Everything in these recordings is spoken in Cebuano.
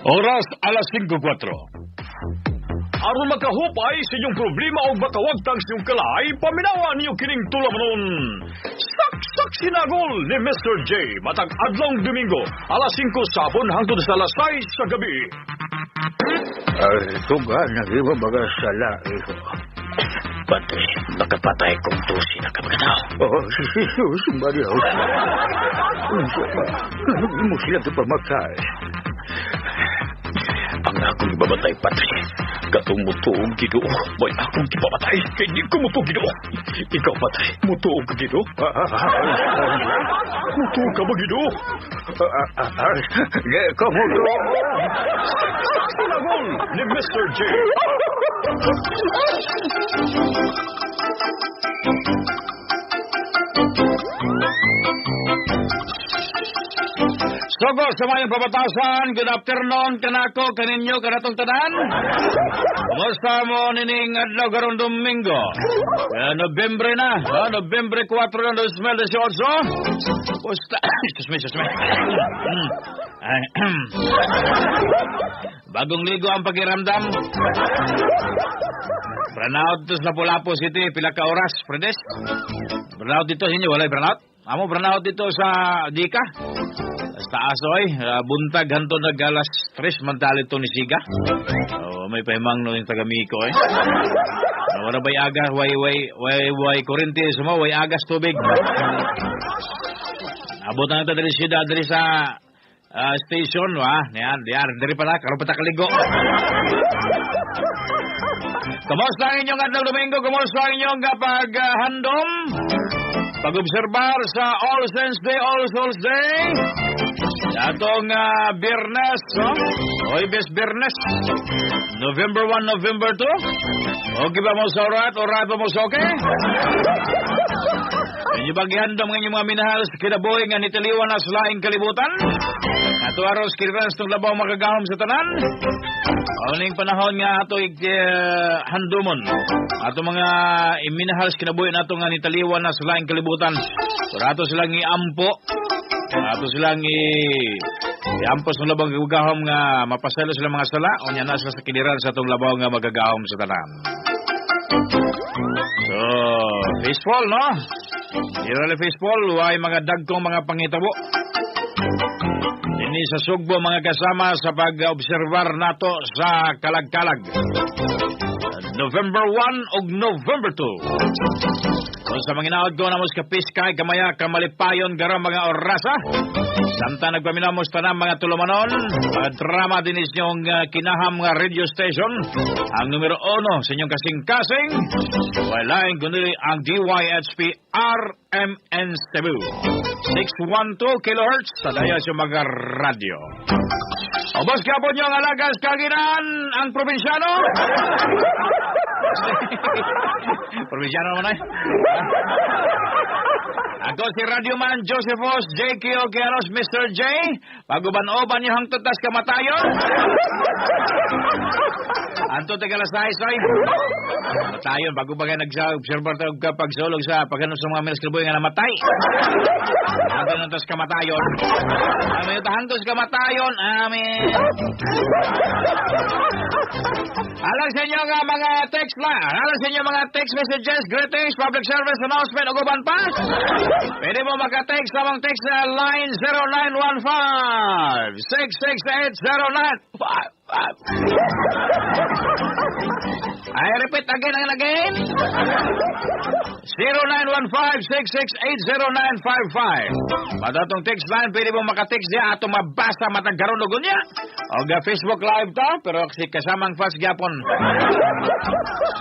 Oras alas 5:04. Aron makahupay sa inyong problema o makawagtang sa inyong kalay, paminawa niyo kining tulamanon. Saksak Sinagol ni Mr. J. Matag adlong Domingo, alas 5 sa hapon hangtod sa alas 6 sa gabi. Ay, tuga na iba baga sala, iho. Padre, makapatay kung tusi na ka mga tao. Oh, si Jesus, Maria. Unsa ba? Ano mo sila ipamatay? Ang akong ibabatay, Padre, katong mutuog Ginoo, may akong gipamatay. Kay di ko mutuog Ginoo. Ikaw, Padre, mutuog ka Ginoo. Mutuog ka ba Ginoo? Di ka mutuog. Sinagol ni Mr. J. Sogo sa mga pabatasan, good afternoon kanako kaninyo kanatong tanan. Kumusta mo nining adlaw karong Domingo? Nobyembre na, Nobyembre 4 na 2018. Kumusta? Excuse me, excuse me. Ay, bagong ligo ang pakiramdam. Branout to sa Lapu-Lapu City, pila ka oras, Fredes? Branout dito sa inyo, walay branout? Amo branout dito sa Dika? Sa asoy, buntag hantod nag alas 3 man to ni Siga. Oh, may pahimang no yung taga Miko eh. Wala ba'y agas, way way way way kurente sumo, way agas tubig. Abot na ito diri siyudad diri sa station, wa. Niyan, diyan, diri pala, karon pa ta kaligo. Kumusta ang inyong adlaw Domingo? Kumusta ang inyong paghandom? Pag-obserbar sa All Saints Day, All Souls Day. Atong Biyernes, no? Huwebes Biyernes. November 1, November 2. Okay ba mo sa orat? Orat ba mo sa okay? Inyo ba gihandom ng inyong mga minahal sa kinabuhi nga nitiliwan na sa laing kalibutan? Ato aros kiriran sa labaw makagahom sa tanan? Uning panahon nga ato handumon. Ato mga iminahal sa kinabuhi nato nga nitaliwan na sa laing kalibutan. Pero ato silang iampo. Ato silang iampo sa labang magagahom nga mapasaylo sila mga sala. O niya na sila sa kiliran sa atong labaw nga magagahom sa tanan. So, peaceful, no? Generally peaceful, way mga dagkong mga pangitabo. Ini sa Sugbo mga kasama sa pag-obserbar nato sa Kalagkalag. November 1 ug November 2. Kung sa mga inaod ko namos kapiskay, kamaya, kamalipayon, garam mga orasa. Samtang nagpaminamos tanang mga tulumanon, mga drama din inyong kinaham nga radio station, ang numero 1 sa inyong kasing-kasing, walaing kundi ang DYHP RMN Cebu. 612 kilohertz sa daya sa mga radyo. Obos ka po niyo ang alagas kaginan, ang probinsyano. Probinsyano naman ay. Ako si Radio Man Josephos J.K. Okeanos, Mr. J. Paguban-oban niyo hangtod tas kamatayon. Anto taga alas 6 ay. Kamatayon bago ba kayo nag-observer tayo kapag sulog sa pagano sa mga minas nga namatay. Hangtod tas kamatayon. Amin hangtod kamatayon. Amen. Alang sa inyo nga mga text line, alang sa inyo mga text messages, greetings, public service announcement, ug uban pa. Pwede mo maka-text sa among text na line 0915-668-0955. I repeat again and again. 0915-668-0955. Padatong text line, pwede mo maka-text niya ato mabasa matag karon og unya. Og Facebook Live ta, pero si kasamang fast gyapon.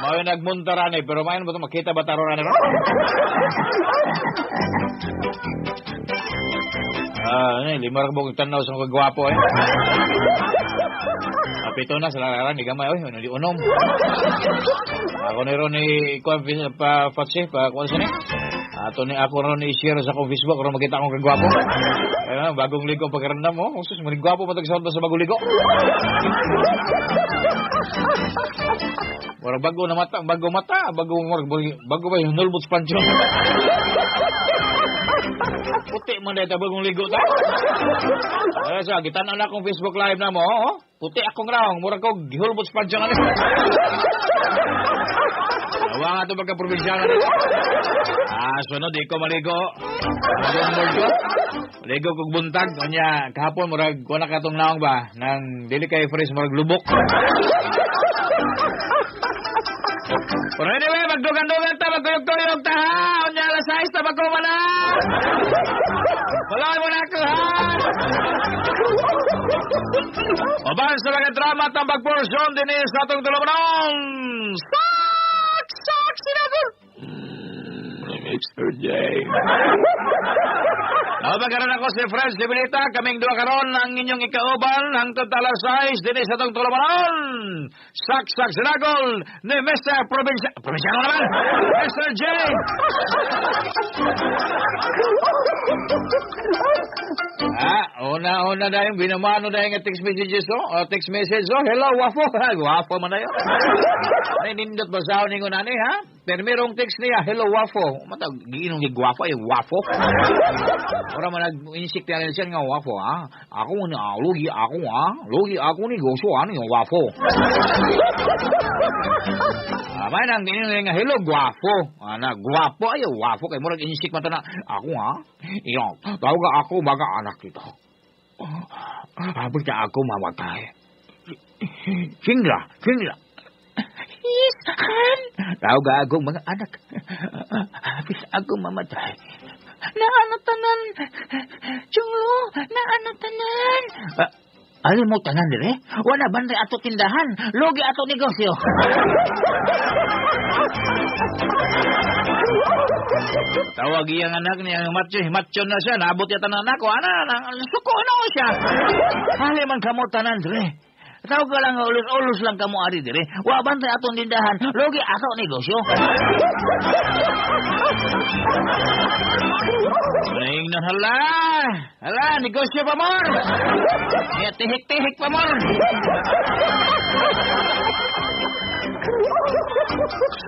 Mao nagmuntaran eh, pero mayon ba ito makita ba taro na lima ra ka tanaw sa mga gwapo eh. Apito na sa lararan, di gamay, oy, di unom. Ako ni ron ni kuan pa fatsi pa kuan sini. Ato ni ako ron ni share sa akong Facebook aron makita akong kagwapo. Eh, bagong ligo ang pakiramdam mo. Sus, maning gwapo patag sa bagong ligo. Murag bago na mata, bago mata, bago ba yung nulbot pansyon. Puti man dahil tabang ligo ta. Ay, sa gitan-aw na akong Facebook Live na mo, oh. Puti akong raong, murag ko gihulbot sa padyang ano. Awa nga ito pagka-probinsyano nito. Ah, sunod, di ko maligo. Magumol ko. Maligo kog buntag. Kanya, kahapon, murag, kuha na katong naong ba? Nang dili kay fresh, murag lubok. Pero anyway, magdugan-dugan ta, magkuyog-kuyog ta, ha? Unya, alas 6 ta, magkuma na! Wala mo na ako, ha? Oban sa mga drama, tambag portion, din sa atong tulumanon! Sak! Sak! Sinagol! Mr. J. Naubagaran ako si Fred Sibilita, kaming duha karon ang inyong ikauban hangtod alas 6 dinhi sa atong tulumanon. Sak-sak sinagol ni Mr. Provincia... Provinciano naman! Mr. J! Ah, una-una dahil, binamano dahil nga text messages, oh. Text message, oh. Hello, wafo. Wafo man na yun. Ay, nindot ba sa ningon ani, ha? Pero merong text niya, hello, wafo. Matag, giinong gigwafo, ay, wafo. Ora man nag-insik na siya nga wafo, ha? Ako na, lugi ako, ha? Lugi ako ni Goso, ano yung wafo? May nang giinong nga, hello, guwafo. Ana, guwapo, ay, wafo. Kay murag insik man to na, ako, ha? Iyo, tawag ako, mga anak kita. Habang ka ako mamatay. Singla, singla. Yes, Han. Tawag ako mga anak. Habis ako mamatay. Naano tanan? Chunglo, naano tanan? Alin mo tanan dire? Wala banda ato tindahan. Lugi ato negosyo. Tawag iyang anak niya, macho, macho na siya. Naabot yata ng anak ko. Ana, suko na ko siya. Hali man kamo tanan dire. Tawag ka lang, ulos-ulos lang kamo ari dire. Wa bantay atong tindahan. Lugi ato negosyo. Naingnan, hala. Hala, negosyo pa more. Niya, tihik-tihik pa more.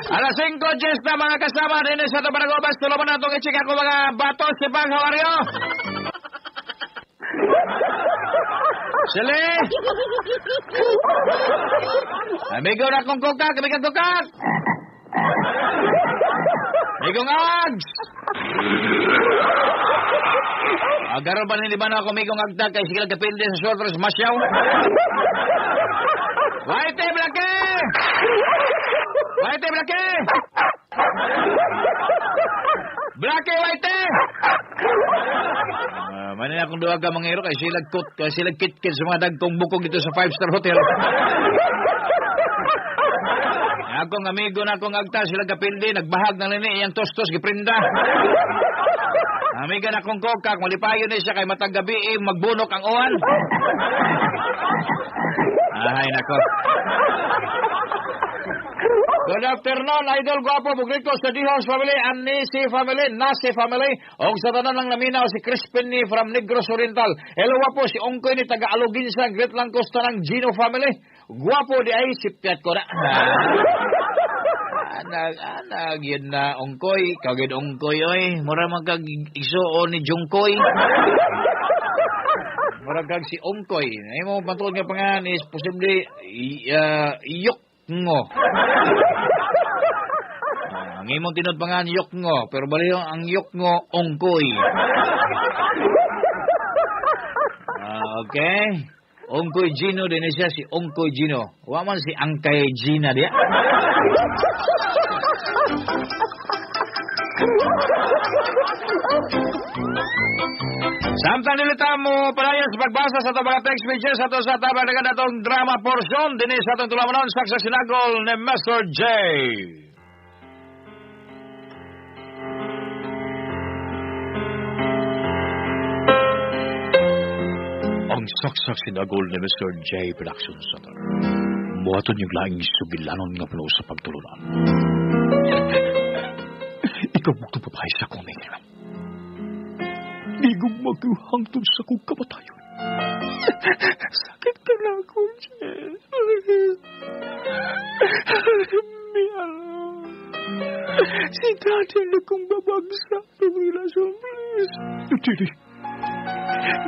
Alas 5:10 na mga kasama din sa Tabaragobas. Tulungan na itong i-check ako mga bato. Si Bang, how are you? Sili! Amigo na akong kukak! Amigo kukak! Amigong Ags! Agaro ba hindi ba na ako amigong agdag kay sige nagkapildi sa shoulders masyaw? White Blackie! White Blackie! Blackie White! Manin akong duwa ka mga iro kay sila kut, kay sila kitkit sa mga dagkong bukog dito sa 5-star hotel. Akong amigo na akong agta sila kapildi nagbahag na nini iyang tostos giprinda. Amiga na akong kokak malipayon ni siya kay matag gabi magbunok ang uwan. Ay nako. Good afternoon, Idol Guapo, Bugrito sa D-House Family, Anisi Family, Nasi Family, og sa tanan ng naminaw si Crispin ni from Negros Oriental. Hello, Guapo, si Ongkoy ni taga Aluginsa, Great Langkosta ng Gino Family. Guapo di ay, sipyat ko na. Anag, yun na, Ongkoy. Kagid Ongkoy, oy. Mura man kag isuo ni Jungkoy. Mura kag si Ongkoy. Ay mo, pantulog nga pangan is posible, iyok ngo. Ang imong tinod pa nga yokngo, pero baliw ang yokngo ongkoy. Okay. Ongkoy Gino din siya, si Ongkoy Gino. Wa man si Angkay Gina diya. Samtang nilita mo palayan sa pagbasa sa itong mga text messages ato sa tabang na atong drama portion din sa atong tulamanon Saksak Sinagol ni Mr. J. Ang Saksak Sinagol ni Mr. J. Production Center. Buhaton yung laing sugilanon nga puno sa pagtulunan. Ikaw bugtong babae sa akong mingilan. Ligong magkuhangtod sa kong kamatayon. Sakit ka na ako, Jess. Sakit. Si Daddy na kong babagsa. Relasyon, please. Dili.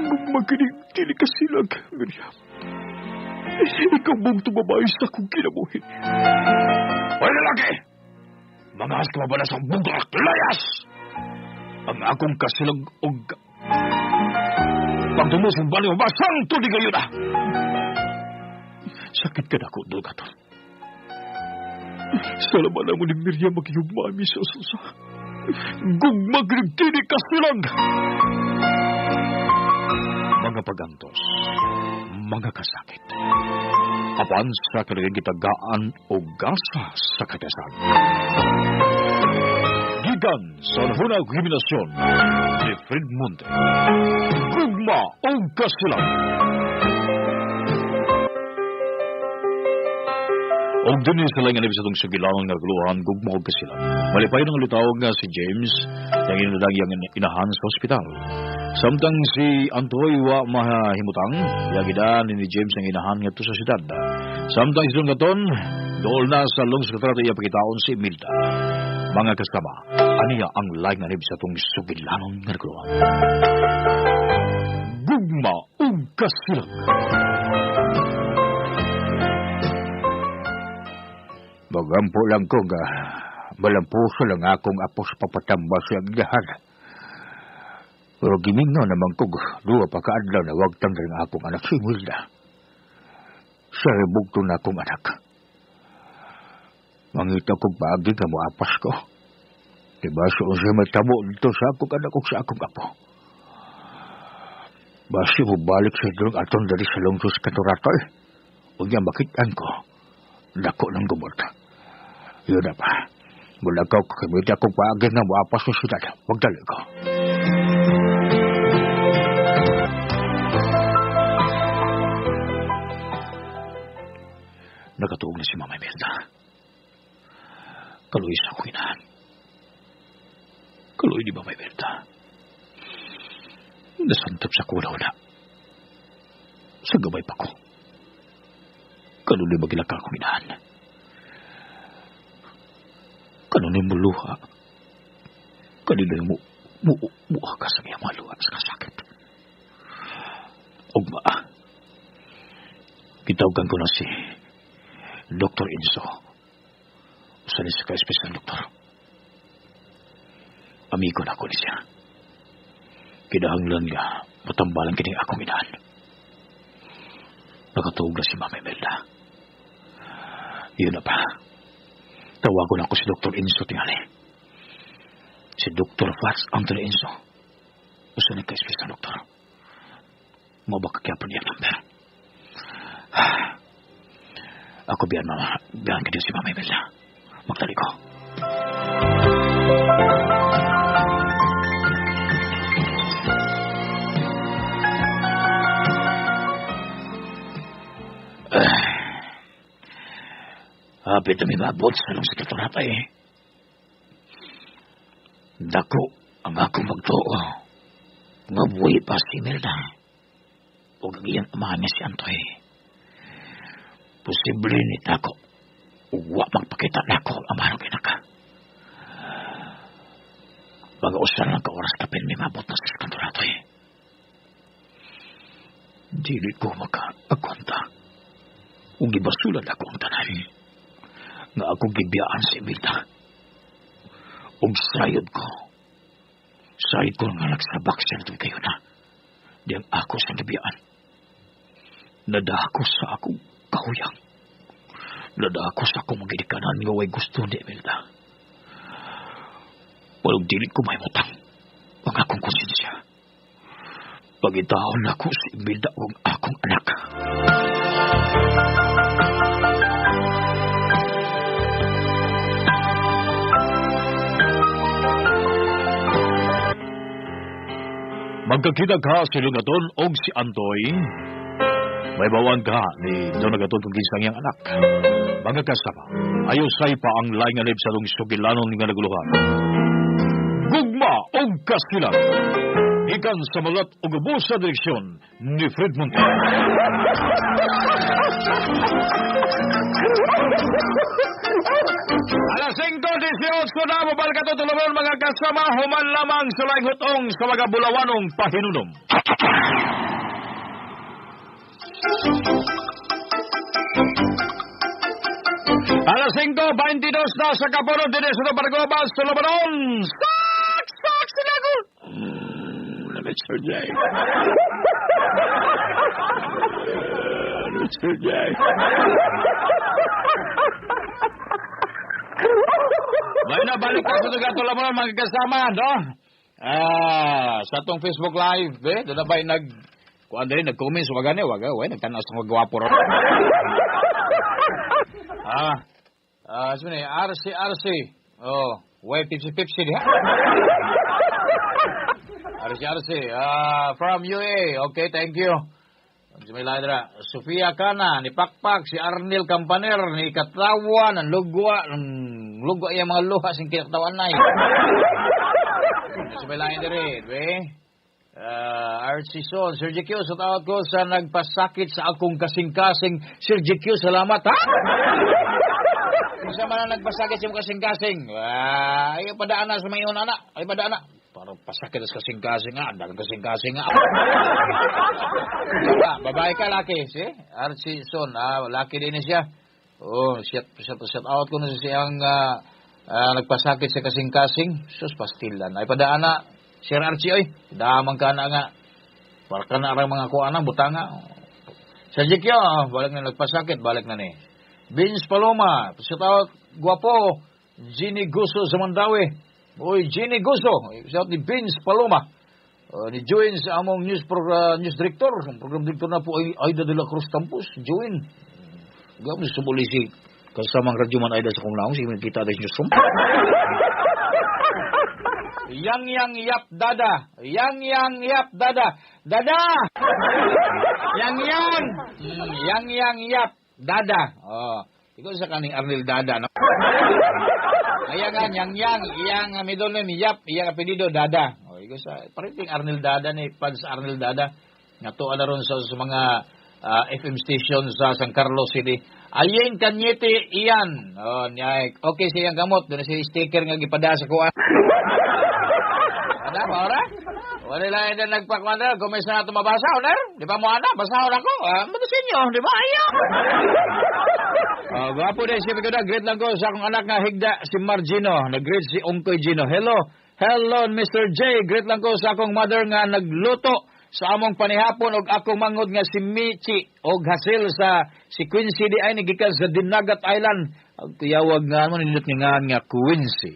Gugma kining dili kasilag, Miriam. Ikaw mong tumabay sa akong kinabuhi. Hoy, lalaki! Mga ka ba na sa bugak, layas! Ang akong kasilag og pagdumusong baliw, basang tuloy kayo na! Sakit ka na ako, Dulgaton. Sa laman mo ni Miriam magyugmami sa susa. Gugma kining dili kasilag! Mga pagantos, mga kasakit. Apan sa kalagay gitagaan o gasa sa katasan. Gikan sa unang kriminasyon ni Fred Monte. Gugma o kasilag. Og dinhi sa laing anib sa itong sugilangan nga guluhan, gugma og kasilag. Malipay ng lutawag nga si James, yang inudag yang inahan sa ospital. Samtang si Antoy wa mahimutang, yagida ni James ang inahan ngadto sa syudad. Samtang si Don Gaton, dool na sa lungsod katrato iya pakitaon si Imelda. Mga kasama, aniya ang laing anib sa itong sugilanon nga guluhan. Gugma og kasilag. Magampo lang ko nga, malampuso lang akong apos papatamba sa agdahan. Pero gimingaw naman ko, duwa pa kaadlaw na wag tanggal ang akong anak si Imelda. Sa rebugto na akong anak. Mangita kong paagi nga moapas ko. Diba so siya may tabo dito sa akong anak o sa akong apo. Basi mo balik sa drong aton dari sa lungsod katuratoy. Huwag niya makitaan ko. Dako ng gumot. Yun na pa. Mula ko, kamita kong paagi nga moapas sa syudad. Magdali ko. Nakatuog na si Mama Imelda. Kaluoy sa akong inahan. Kaluoy ni Mama Imelda. Nasantap sa kulaw na. Sa gabay pa ko. Kaluoy magilaka akong inahan. Kanunoy mo luha. Kanunoy mo muha ka sa iyang mga luha sa kasakit. Ugma. Gitawgan ko na si Dr. Inso. Usa ni sa ka-espesyal doktor. Amigo na ko ni siya. Kinahanglan nga matambalan kining akong inahan. Nakatuog na si Mama Imelda. Yun na pa. Tawagon ako si Dr. Inso tingali. Si Dr. Fats Anthony Inso. Usa ni ka-espesyal doktor. Mabaka kaya pa niya number. Ako biyan, mama. Biyan ka din si Mama Imelda. Magtali ko. Hapit na may mabot sa lungsod katurata eh. Dako ang akong magtuo. Nga buhay pa si Imelda. O ang iyang amahan niya si Antoy. Posible ni tako. Uwa magpakita nako ang amahan ng inaka. Baga usar lang ka oras kapin may mabot na sa kanturato eh. Dili ko maka-agwanta. Ug gibasulan ako ang tanan. Nga ako gibiyaan si Imelda. Ug sayod ko. Sayod ko nga nagsabak siya na kayo na. Di ang ako sa gibiyaan. Nadako sa akong kahuyang. Nadako sa akong magidikanan nga way gusto ni Imelda. Walong dili ko mahimutang ang akong konsensya. Pagitaon ako si Imelda o ang akong anak. Magkakita ka si Lungaton o si Antoy. May bawang ka ni Don Agaton kung ginsang iyang anak. Mga kasama, ayosay pa ang laing anib sa lung sugilanon nga naguluhan. Gugma o kasilag. Ikan sa malat o gubos sa direksyon ni Fred Monte. Alas 5:18 18 na, mabalik ato tulungan mga kasama, human lamang sa laing hutong sa mga bulawanong pahinunom. Alas 5:22 na sa Kapono, din sa Bargobas, Tulumanon. Sak! Sak! Sinagol! Mr. J. Mr. J. Bueno, balik na sa tugato lamang mga kasama, no? Sa atong Facebook Live, eh, doon na ba'y kuan din, nag-comment, so wag gani, wag, nagtanaw sa mga gwapo ron. Sabi niya, RC, RC. Oh, way, pipsi, pipsi, diha. RC, RC, from UA. Okay, thank you. Sofia Kana, ni Pakpak, si Arnel Campaner, ni Katawan, ang lugwa yung mga luha sing kinatawan na. Sumay diri, be. Archie Son, Sir GQ, sa tawag ko sa nagpasakit sa akong kasing-kasing. Sir GQ, salamat, ha? Isa man ang nagpasakit sa imong kasing-kasing. Ay, padaan na sa mga iyon, anak. Ay, padaan na. Parang pasakit sa kasing-kasing nga. Ang dagang kasing-kasing nga. Babae ka, laki. Si Archie Son, laki din siya. Oh, shout out ko na siyang nagpasakit sa kasing-kasing. Sus, pastilan. Ay, padaan na. Sir Archie, oy. Damang ka na nga. Para ka na arang mga kuanang, butanga. Sir GQ, balik na nagpasakit, balik na ni. Vince Paloma, shout out, guwapo. Ginny Guso sa Mandawi. Uy, Ginny Guso, shout ni Vince Paloma. Ni join sa among news director. Ang program director na po ay Aida de la Cruz Campos. Join. Gawin sa subulisi. Kasamang radyo man Aida sa kung sige kita tayo sa newsroom. Yang yang yap dada. Yang yang yap dada. Dada! Yang yang! Yang yang yap dada. Oh, ikaw sa kaning Arnel Dada, no? Ayan nga, yang yang, iyang middle name, yap, iyang apelyido, Dada. O, ikaw sa, pariting Arnel Dada ni Pads Arnel Dada. Nga to na ron sa mga FM station sa San Carlos City. Ayen Cañete, iyan. Oh, niya, okay siyang gamot. Doon si sticker nga gipada sa kuha. Ada ba, ora? Wala lang na nagpakwanda. Kung may sana tumabasa, oner? Di ba mo, ana? Basahon ako. Mata sa inyo, di ba? Ayaw. Gwapo din siya. Great lang ko sa akong anak nga higda, si Margino. Nag-greet si Ungkoy Gino. Hello. Hello, Mr. J. Great lang ko sa akong mother nga nagluto sa among panihapon og akong mangod nga si Michi og hasil sa si Quincy di ay gikan sa Dinagat Island. Ang kuyawag nga mo nindot nga nga Quincy.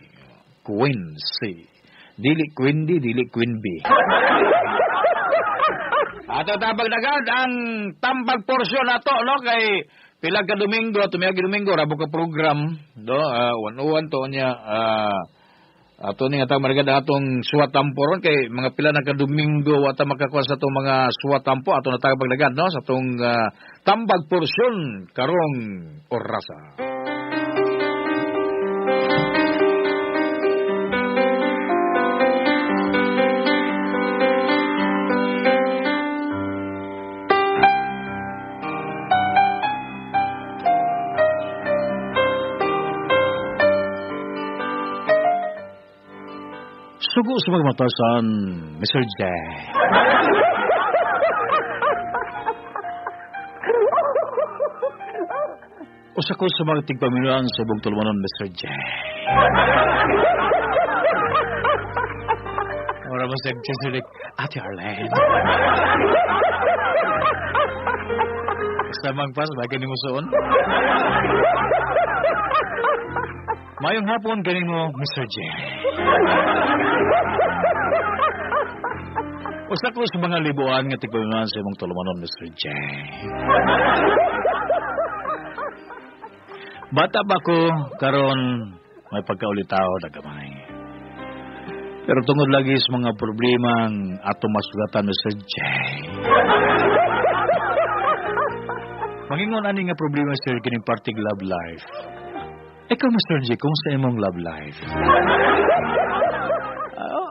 Quincy. Dili Queen D, dili Queen B. Ato tabag dagad ang tambag porsyon nato no kay pila ka Domingo, tumiagi Domingo rabo ka program do 101 to niya ato ni atang marigad atong suwatampo ron kay mga pila na ka Domingo wa ta makakuha sa atong mga suwatampo ato na tabag dagad no sa atong tambag porsyon karong orasa. Sugo sa mga matasan, Mr. J. Usa ko sa mga tigpaminuan sa buong tulumanon, Mr. J. Ora mo sa Jessica, Ate Arlene. Sa mangpas, bagay ni mo soon. Mayong hapon, ganin mo, Mr. J. Usa ko sa mga libuan nga tigpaminuan sa imong tulumanon, Mr. J. Bata pa ko, karon may pagkaulitaw na gamay. Pero tungod lagi sa mga problemang ato masugatan, Mr. J. Mangingon ani nga problema, sir, kining parting love life. Ikaw, Mr. J, kung sa imong love life?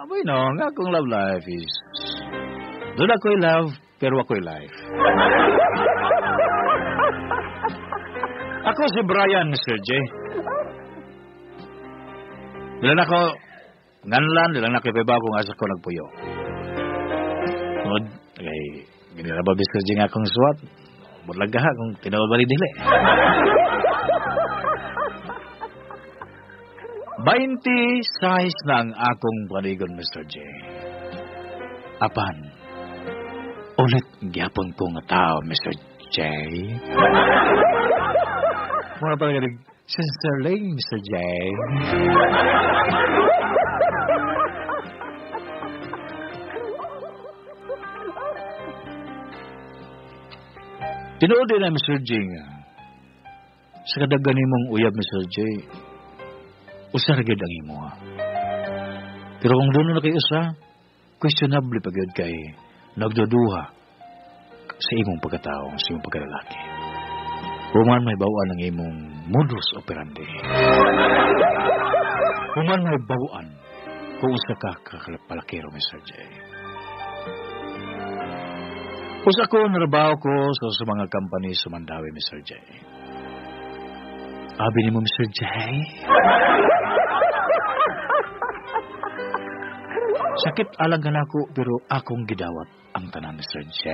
Bueno, ang akong love life is doon ako'y love, pero ako'y life. Ako si Brian, Mr. J. Dili na ko nganlan, dili na ko ipabaw kung asa ko nagpuyo. Tungod, kay ginira ba Mr. J nga akong suwat, bulag ka kung tinuod ba ni dili. 26 na ang akong panigon, Mr. J. Apan, ulit gyapon ko nga tao, Mr. J. Mura pa nga sincerely, Mr. J. Tinuod din na, Mr. J, nga. Sa kadaghan nimong uyab, Mr. J, usa ra gyud ang imo. Pero kung doon na kay usa, questionable pa gyud kay nagduduha sa imong pagkatao, sa imong pagkalalaki. Human may bawaan ang imong modus operandi. Human may bawaan kung usa ka kakalapalakero, Mr. J. Usa ko, narabaho ko sa mga company sa Mandawi, Mr. J. Abi ni mo, Mr. J? Sakit alang ka nako, pero akong gidawat ang tanan, Mr. J.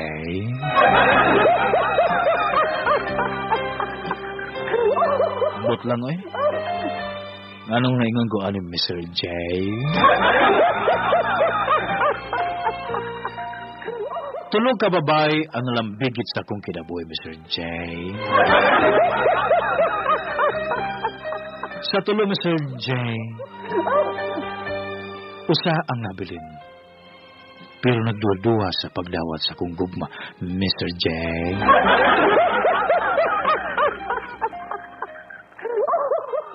Ambot lang, oy. Anong naingon ko, ano, Mr. J? Tulog ka, babae, ang lambigit sa akong kinabuhi, Mr. J. Sa tulo, Mr. J, usa ang nabilin. Pero nagduwa-duwa sa pagdawat sa akong gugma, Mr. J.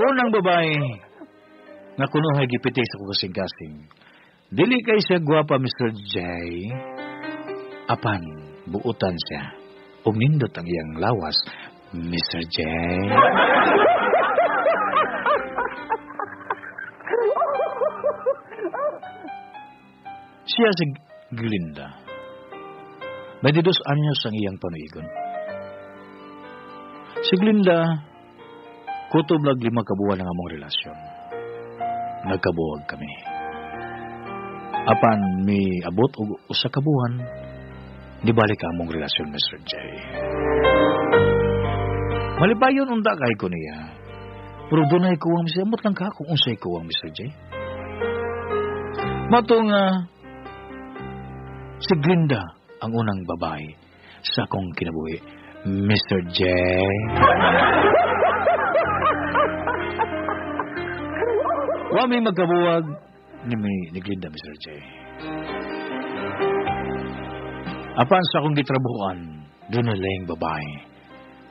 Unang babae nga kunuhay gipitik sa akong kasing-kasing. Dili kay siya gwapa, Mr. J. Apan, buutan siya. Ug nindot ang iyang lawas, Mr. J. Siya si Glinda. 22 anyos ang iyang panuigon. Si Glinda, kutob lag 5 ka buwan ang among relasyon. Nagkabuwag kami. Apan mi abot og usa ka buwan, nibalik ang among relasyon, Mr. J. Malipayon unda kay ko niya. Pero dunay kuwang, Mr. Amot lang ka kung unsay kuwang, Mr. J. Matong si Glinda ang unang babae sa akong kinabuhi, Mr. J. Wa may magkabuwag ni Glinda, Mr. J. Apan sa akong gitrabuhan, doon na lang babae.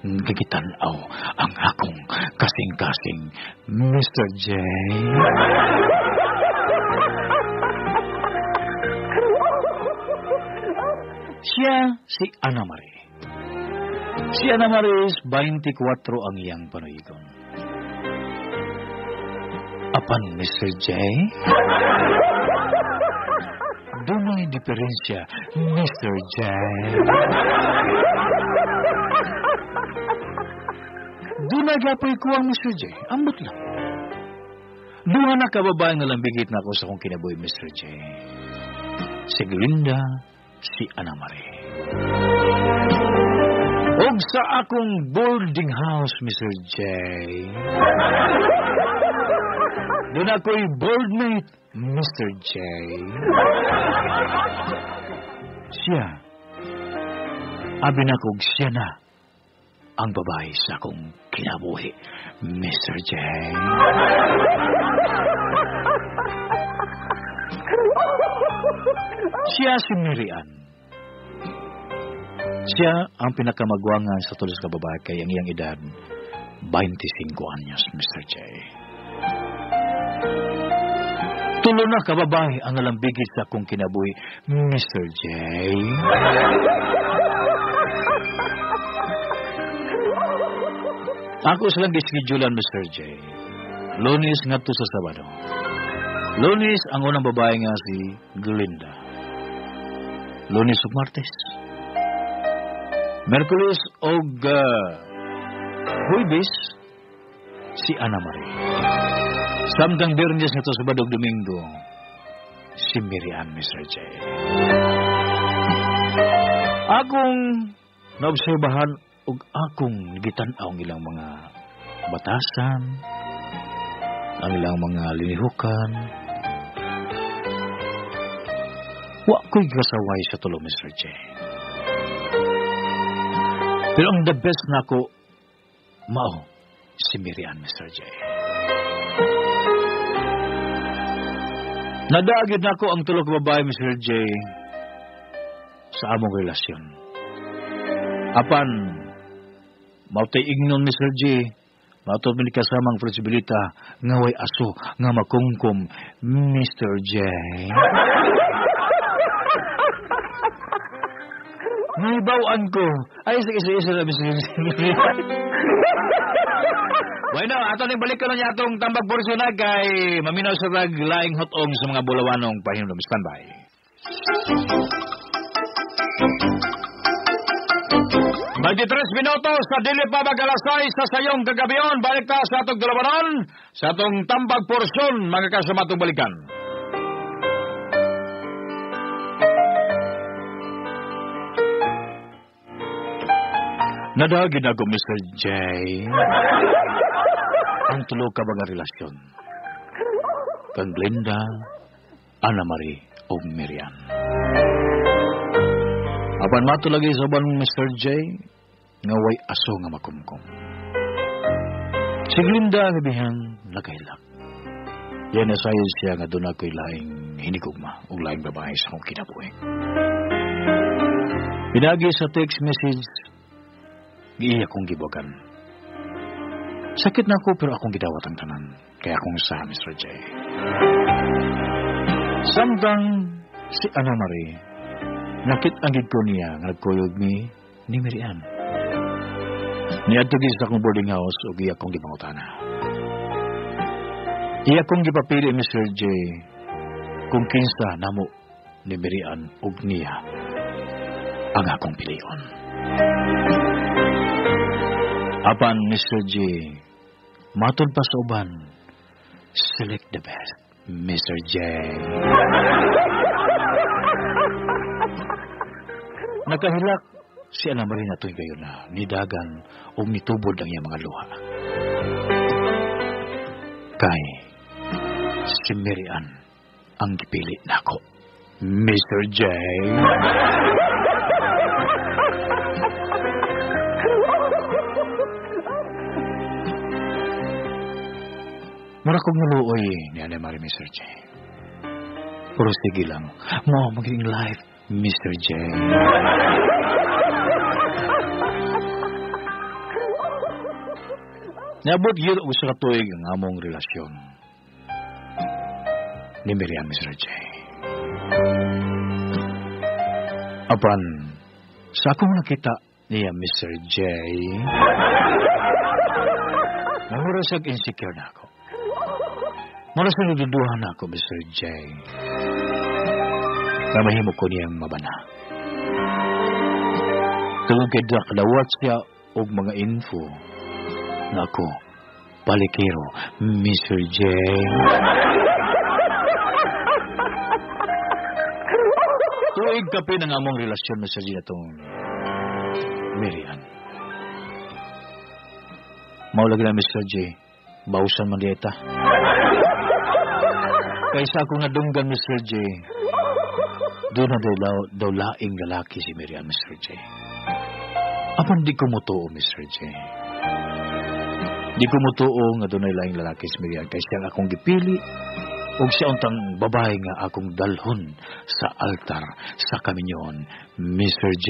Gigitanaw ang akong kasing-kasing, Mr. J. Siya si Ana Marie. Si Ana Marie 24 ang iyang panuigon. Apan, Mr. J, dunay diferensya, Mr. J. Dunay gapoy ko ang Mr. J. Ambot lang. Duha na kababae nga lambigit na ako sa akong kinabuhi, Mr. J. Si Glinda, si Ana Marie. Og sa akong boarding house, Mr. J. Doon ako'y boardmate, Mr. J. Siya, abi na kog siya na ang babae sa akong kinabuhi, Mr. J. Siya si Miriam. Siya ang pinakamagwangan sa tulos ka babae kay ang iyang edad, 25 anyos, Mr. J. Tulo na kababae ang nalambigit sa akong kinabuhi, Mr. J. Ako silang gischedulean, Mr. J. Lunes ngadto sa Sabado. Lunes ang unang babae nga si Glinda. Lunes ug Martes. Merkulis og Huwebes si Ana Marie. Samtang Biyernes na to Sabado ug Domingo, si Miriam, Mr. J. Akong naobserbahan ug akong gitan-aw ang ilang mga batasan, ang ilang mga linihukan. Wa ko'y kasaway sa tulo, Mr. J. Pero ang the best nako, mao si Miriam, Mr. J. Nadaagid nako ang tulo ka babae, Mr. J, sa among relasyon. Apan, mautay ignon, Mr. J, mautay mi kasamang flexibilita, nga way aso, nga makungkum, Mr. J. Naibawan ko. Ay, isa-isa na, Mr. J. Bueno, ato ning balik ko na niya atong tambag porsyon na kay maminaw sa tag laing hotong sa mga bulawanong pahinumdum. Standby. 23 minutos sa dili pa mag-alas 6 sa sayong kagabion. Balik ta sa atong dalawanon sa atong tambag porsyon, mga kasamatong balikan. Nadagin ako, Mr. J. Ang tulo ka mga relasyon. Kang Glenda, Ana Marie, o Miriam. Apan matulagi sa uban, Mr. J, nga way aso nga makumkum. Si Glenda ang ibihan nakailak. Yan nasayon siya nga doon ako'y laing hinigugma o laing babae sa akong kinabuhi. Pinagi sa text message, giiya kong gibugan. Sakit na ako pero akong gidawat ang tanan. Kaya akong sa Mr. J. Samtang si Ana Marie, nakit-angid ko niya nga nagkuyog ni Miriam. Niadto gid sa akong boarding house ug iya akong gipangutana. Iya akong gipapili, Mr. J, kung kinsa namo ni Miriam ug niya ang akong pilion. Apan, Mr. J, matod pa sa uban, select the best, Mr. J. Nakahilak si Ana Marie na tuwing gayon na nidagan o nitubod ang iyang mga luha. Kay si Miriam ang gipili nako, Mr. J. Mura kong naluoy ni Ana Marie, Mr. J. Pero sige lang, mo magiging life, Mr. J. Nabot yun og sa katuig ang among relasyon ni Miriam, Mr. J. Apan, sa akong nakita niya, Mr. J, namura siyang insecure na ako. Mura siyang naduduhan na ako, Mr. J. Namahimo ko niyang mabana. Tungod kay nakadawat siya og mga info na ako, palikero, Mr. J. Tuig kape ng among relasyon, Mr. J, atong Miriam. Maulagi na, Mr. J, bausan man dieta. Kaysa akong nadunggan, Mr. J, doon na daw laing lalaki si Miriam, Mr. J. Apan di ko mutuo, Mr. J. Di ko mutuo nga doon ay laing lalaki si Miriam. Kaya siya akong gipili, og siya untang babae nga akong dalhon sa altar sa kaminyon, Mr. J.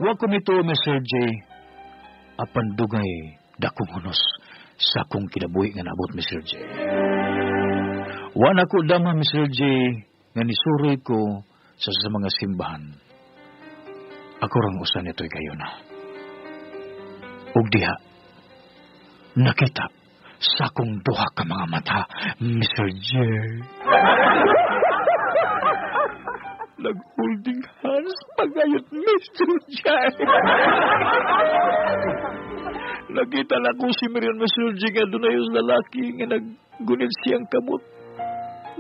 Wa ko nito, Mr. J. Apan dugay dakong hunos sa akong kinabuhi nga naabot, Mr. J. Wa na ko dama, Mr. J, nga nisuroy ko sa mga simbahan. Ako rang usan nito'y kayo na. Ug diha, nakita sa akong duha ka mga mata, Mr. J. Nag-holding hands pagayot, Mr. J. Nakita na ko si Marian, Mr. J, nga doon na yung lalaki nga naggunit siyang kamot.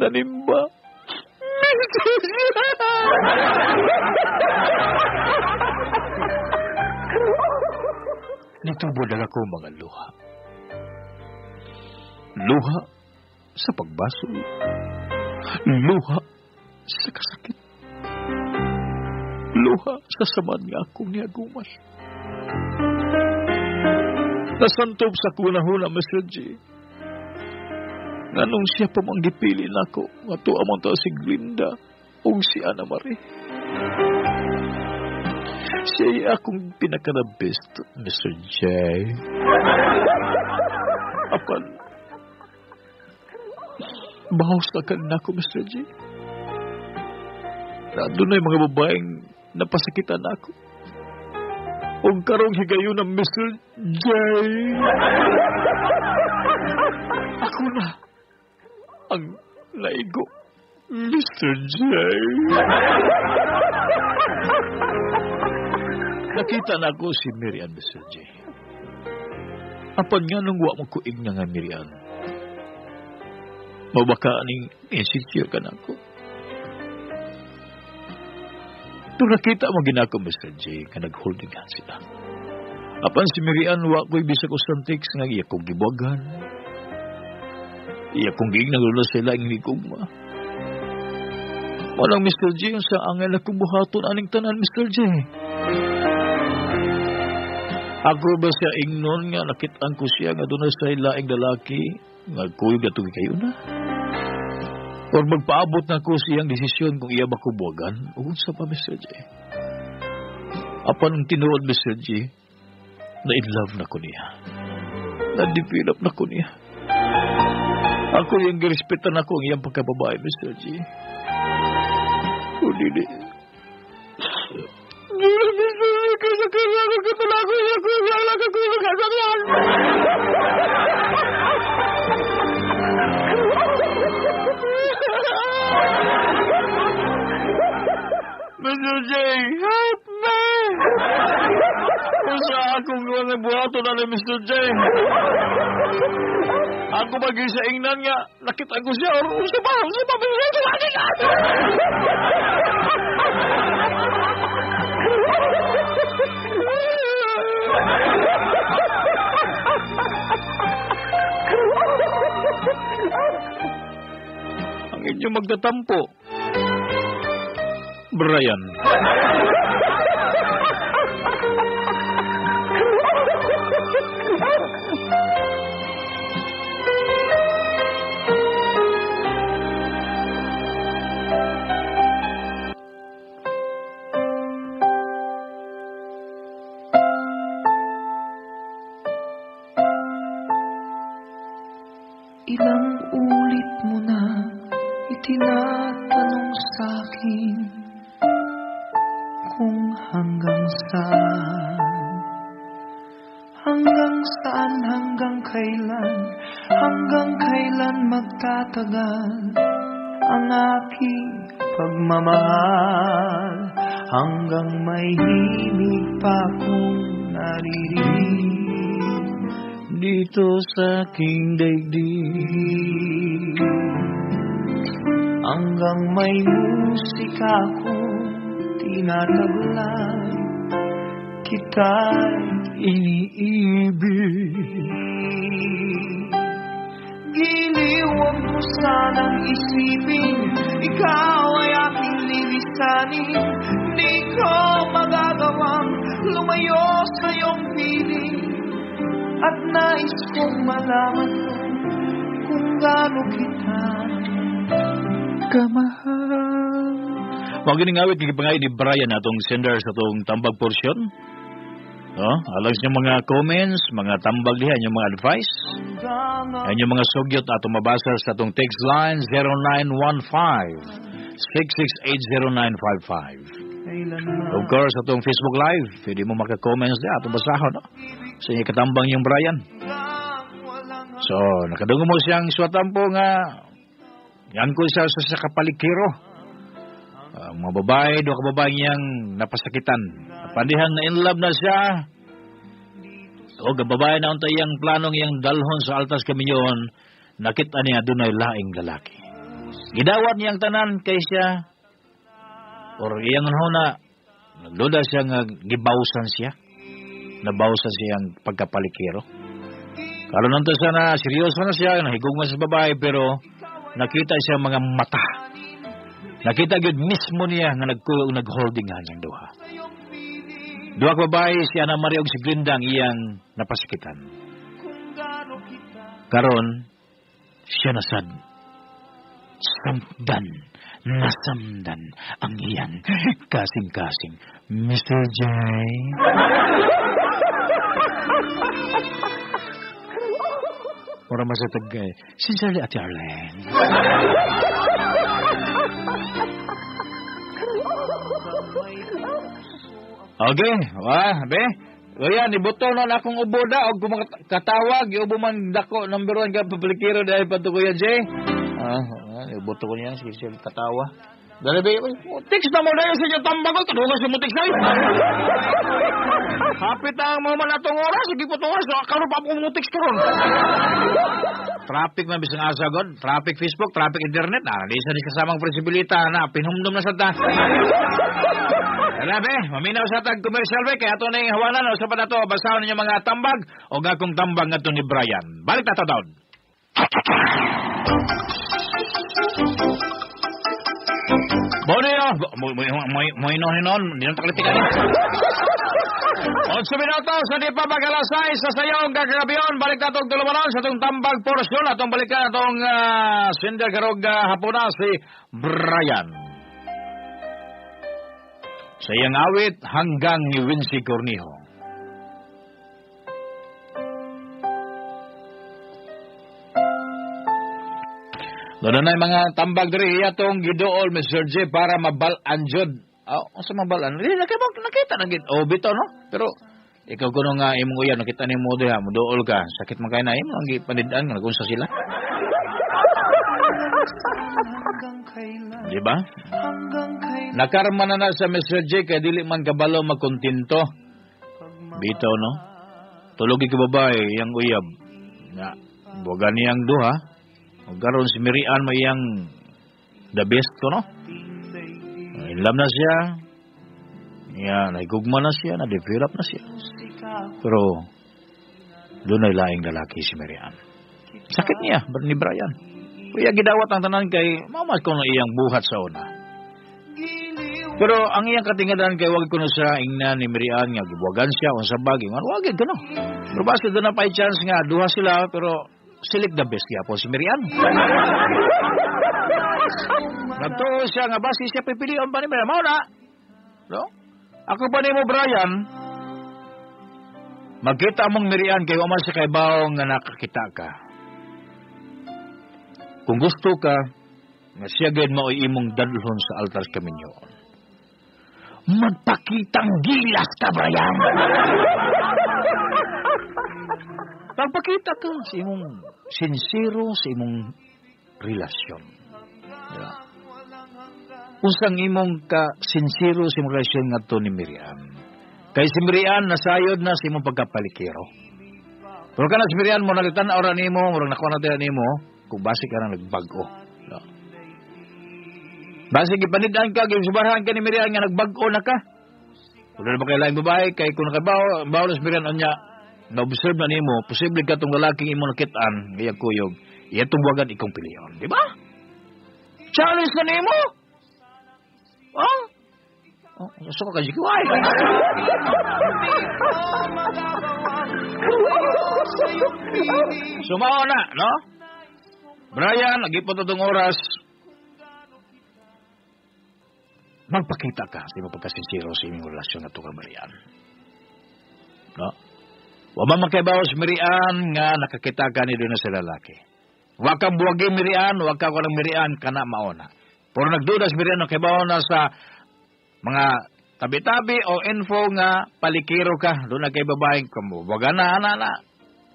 Nanimba. Mr. J! Nitubo na ako mga luha. Luha sa pagbasol. Luha sa kasakit. Luha sa samad nga akong niagumal. Nasantob sa kunahuna, Mr. G. Nganong siya pa mang gipili nako, nga tuwa man ta si Glinda o si Ana Marie. Siya akong pinaka-the best, Mr. J. Apan, bahaws na ka na ako, Mr. J. Nandun na yung mga babaeng napasakitan ako. O karong higayon ng Mr. J. Ako na ang naigo, Mr. J. Nakita na ako si Miriam, Mr. J. Apan nga nung wa mo kuig na nga Miriam, mabaka aning insecure ka na ako. Ito nakita mo ginako, Mr. J, nga nag-holding hands sila. Apan si Miriam, wa ko'y bisag usang text nga iya kong gibuwagan. Iya kong giignang sila ang hinigugma. Walang Mr. J, sa angay na kumuhaton aning tanan, Mr. J. Ako ba siya ingnon nga nakitaan ko siya nga doon sa laing lalaki nga kuyog na tuwi kayo na? Or magpaabot na ko siyang desisyon kung iya ba kubuwagan? Unsa pa, Mr. J? Apan ang tinuod, Mr. J, na in love na ko niya. Na-develop na ko niya. Ako yung girespetan ako ang iyang pagkababae, Mr. J. O dili. Mr. J, help me! Usa akong gawa ng buhato na ni Mr. J. Ako bagay sa ingnan nga, nakita ko siya, or usa pa, Mr. J, ang inyong magtatampo, Brian. Ilang ulit mo na itinatanong sa'kin kung hanggang saan, hanggang kailan magtatagal ang aking pagmamahal, hanggang may himig pa akong naririnig dito sa aking daigdig, hanggang may musika akong tinataglay, kita'y iniibig. Giliw, huwag mo sanang isipin, ikaw ay aking lilisanin. Di ko magagawang lumayo sa iyong piling, at nais kong malaman mo kung gaano kita kamahal. Mao gining awit nga gipangay ni Brian atong sender sa atong tambag portion. No, alang sa mga comments, mga tambag diha, inyong mga advice, inyong mga sugyot atong mabasa sa atong text line 0915-6680955. Of course, atong Facebook Live, pwede mo maka-comments diha atong basahon, no? Sa inyo katambang yung Brian. So, nakadungog mo siyang swatampo nga yan ko siya sa kapalikiro. Mga babae, duha ka babae niyang napasakitan. Pandihang na in love na siya. O babae na unta iyang planong iyang dalhon sa altas kaminyoon, nakita niya dunay laing lalaki. Gidawat niyang tanan kay siya, or iyang huna, nagduda siya nga gibawsan siya. Nabawsan siya ang pagkapalikero. Karon nunta siya na, seryoso na siya, nahigugma sa babae, pero nakita siya mga mata. Nakita gyud mismo niya nga nagkuyog nagholding nga niyang duha. Duha ka babae, si Ana Maria ug si Glinda ang iyang napasakitan. Karon siya nasad. Samdan, nasamdan ang iyang kasing-kasing. Mr. J. Mura masatag kay. Sincerely, Ate Arlene. Okay, wah, be. Kuya, nibuto na akong ubo da og katawag, iubo man dako number 1 ka publikero dahil pa to Kuya Jay. Ibuto ko niya sige siya katawa. Dali be, text na mo dahil sa inyo tambag ko, kadugas mo text na. Hapit ang mga man atong oras, sige po itong oras, karon pa ako mo text karon. Traffic man bisang asa god, traffic Facebook, traffic internet, di sa di kasamang presibilita na pinumdum na sa ta. Wala be, maminaw sa tag commercial be, kaya ato na yung hawanan, o sa pa nato, basahon ninyo mga tambag, o gakong tambag nga to ni Brian. Balik na to down. Bonio, mo hinon, hindi na taklitikan. 8 minutos sa di pa mag-alas 6 sa sayong kagabion. Balik na itong tulumanon sa itong tambag porsyon. Atong balikan atong sender karog hapuna si Brian. Sa iyang awit hanggang ni Wincy Cornejo. Doon na mga tambag diri atong giduol Mr. J para mabal-an jud. Oh, unsa mabal-an? Di nakita na gid. Oh, bitaw no. Pero ikaw kuno nga imong uyab nakita nimo diha, moduol ka. Sakit man kay na imo ang gipanid-an nga nagunsa sila. Di ba? Nakarma na na sa Mr. J kay dili man kabalo makontento. Bitaw no. Tulog ka babae iyang uyab. Na buwagan niyang duha. O karon si Mirian may iyang the best ko no. In love na siya. Yan, nagugma na siya, na-develop na siya. Pero doon ay laing lalaki si Mirian. Sakit niya ni Brian. Kaya gidawat ang tanan kay mama ko na iyang buhat sa una. Pero ang iyang katingadan kay wag ko na sa ingna ni Mirian nga gibuwagan siya unsa bagay. Wag gid no. Pero basta doon na pa chance nga duha sila pero select the best gyapon si Mirian. Nagtuo siya nga basi siya pipilion pa ni Mirian. Mao na. No? Ako pa nimo Brian. Magkita mong Mirian kay wa man siya kaybaw nga nakakita ka. Kung gusto ka nga siya gid maoy imong dadlhon sa altar kaminyoon. Magpakitang gilas ka, Brian. Magpakita ka sa imong sincero sa imong relasyon. Diba? Usang imong ka sincero sa imong relasyon ngadto ni Miriam. Kay si Miriam nasayod na sa imong pagkapalikero. Pero kana si Miriam mo nalitan-aw ra nimo, murag nakuha na nimo kung basi ka na nagbag-o. No? Basi gipanid-an ka, gisubarhan ka ni Miriam nga nagbag-o na ka. Wala ba kay laing babae kay kung nakabaw, bawo na si Miriam unya na-observe na nimo, posible ka tong lalaking imo nakitaan, ngayang kuyog, iya tong buwagan ikong piliyon, di ba? Challenge na nimo. Oh? Oh, gusto ko kasi why? Sumao na, no? Brian, nagipot na itong oras. Magpakita ka sa imong pagkasinsero sa imong relasyon na ito kang Marian. No? Wa man makaibaw si Mirian nga nakakita ka ni doon sa lalaki. Wa kang buwagi Mirian, wa ka kanang Mirian kana maona. Pero nagduda si Mirian nakaibaw na sa mga tabi-tabi o info nga palikiro ka doon na kay babaeng kamuwaga na ana na.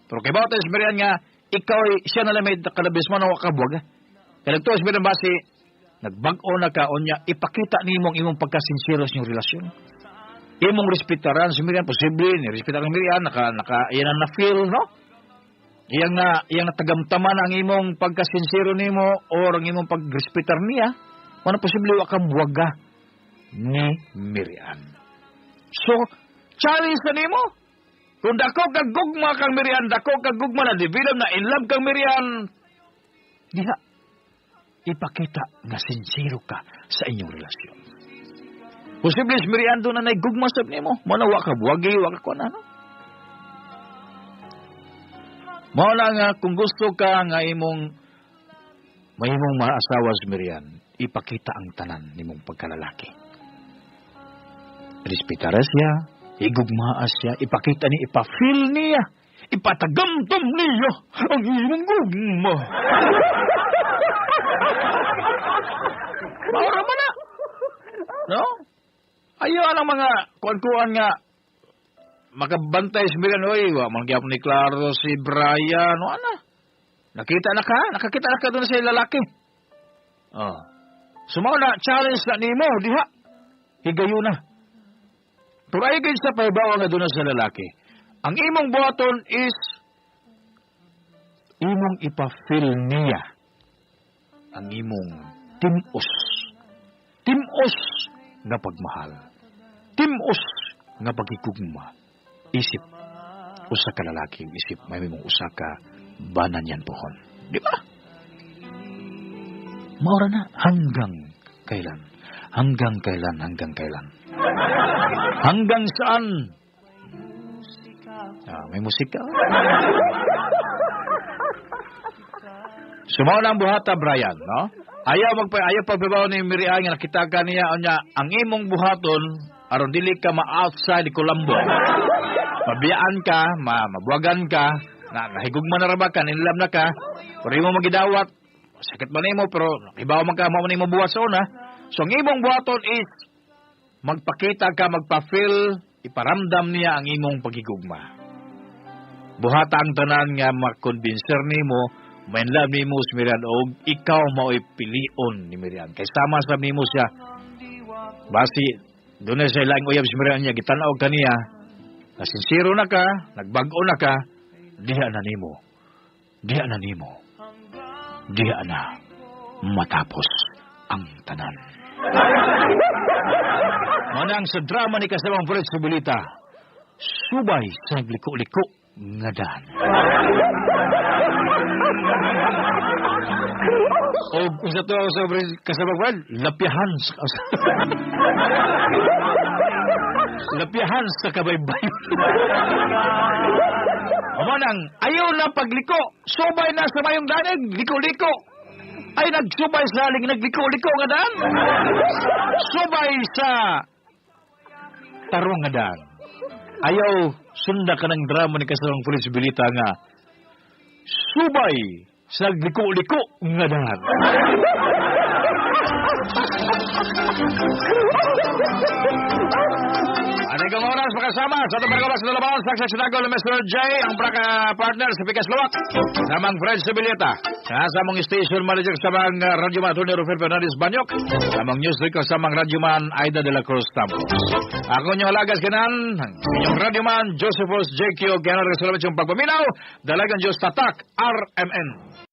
Pero kay baw si Mirian nga ikaw siya na lang may kalabis mo na wa ka buwaga. Kaya nagtuo si Mirian basi Nagbag-o na ka, unya, ipakita nimo ang imong pagkasinsero sa inyong relasyon. Imong respetaran si Miriam, posible, ni respetaran si Miriam, iyan ang na-feel, no? Iyang na, iyang natagamtaman ang imong pagkasinsero nimo or ang imong pagrespetar niya, wala posible wa kang buwaga ni Miriam. So, challenge na nimo. Kung dako kag gugma kang Miriam, dako kag gugma na develop na in love kang Miriam, diha ipakita nga sincero ka sa inyong relasyon. Posible si Miriam doon na naigugma sa nimo. Mao na wa ka buwagi, wa ka kuan ano. Mao na nga kung gusto ka nga imong mahimong maasawa si Miriam, ipakita ang tanan nimong pagkalalaki. Respetara siya, igugmaa siya, ipakita ni, ipa-feel niya, ipatagamtam niya ang imong gugma. Maura man na. No? Ayaw ang mga kuan-kuan nga makabantay si Miriam, oy, wa man gyapon ni Claro si Brian, o ana. Nakita na ka? Nakakita na ka doon sa lalaki. Oh. Sumaw na, challenge na nimo, diha. Higayo na. Pero ay gid sa pahibaw nga doon sa lalaki. Ang imong buhaton is imong ipa-feel niya ang imong timos. Timos nga pagmahal. Timos nga pagigugma. Isip usa ka lalaki, isip may mong usa ka banan yan pohon. Di ba? Maura na hanggang kailan? Hanggang kailan? Hanggang kailan? Hanggang saan? Ah, may musika. Sumaw na ang buhata, Brian, no? Ayaw pagbabaw ni Miriam nga nakita ka niya, unya, ang imong buhaton aron dili ka ma-outside Colombo. Mabiyaan ka, mabuwagan ka, nahigugma na ra ba ka, ninlab na ka, pero imo magidawat, sakit man nimo, pero ibaw man ka, mao man nimo buhat sa una. So ang imong buhaton is magpakita ka, magpa-feel, iparamdam niya ang imong pagigugma. Buhata ang tanan nga makonbinser nimo, mainlove nimo si Miriam og ikaw mao'y pilion ni Miriam. Kay sama sa nimo siya. Basi doon na sa ilang uyab si Miriam niya, gitan-aw ka niya, na sincero na ka, nagbag-o na ka, diha na nimo. Diha na nimo. Diha na matapos ang tanan. Manang sa drama ni kasamang Fred Subilita, subay sa liko-liko nga daan. O kung sa to sa kasamang Fred, lapyahan sa lapyahan sa kabaybay. Manang, ayaw na pagliko, subay na sa mayong danig, liko-liko. Ay nagsubay sa aling nagliko-liko nga daan. Subay sa tarong nga daan. Ayaw sunda ka ng drama ni kasamang Fred Subilita nga subay sa liko-liko nga daan. Anigong oras makasama sa itong barangay sa Dalabaon, Saksak Sinagol ni Mr. J, ang partner sa Pikas Lawak, samang Fred Subilita, sa among station manager sa amang radyoman Atty. Rufel Fernandez Banyok, sa among news record sa amang radyoman Aida de la Cruz Tampos. Ako inyong alagas kanan, inyong radyoman Josephus JQ, kaya na rin yung pagpaminaw, dalagang Diyos Tatak, RMN.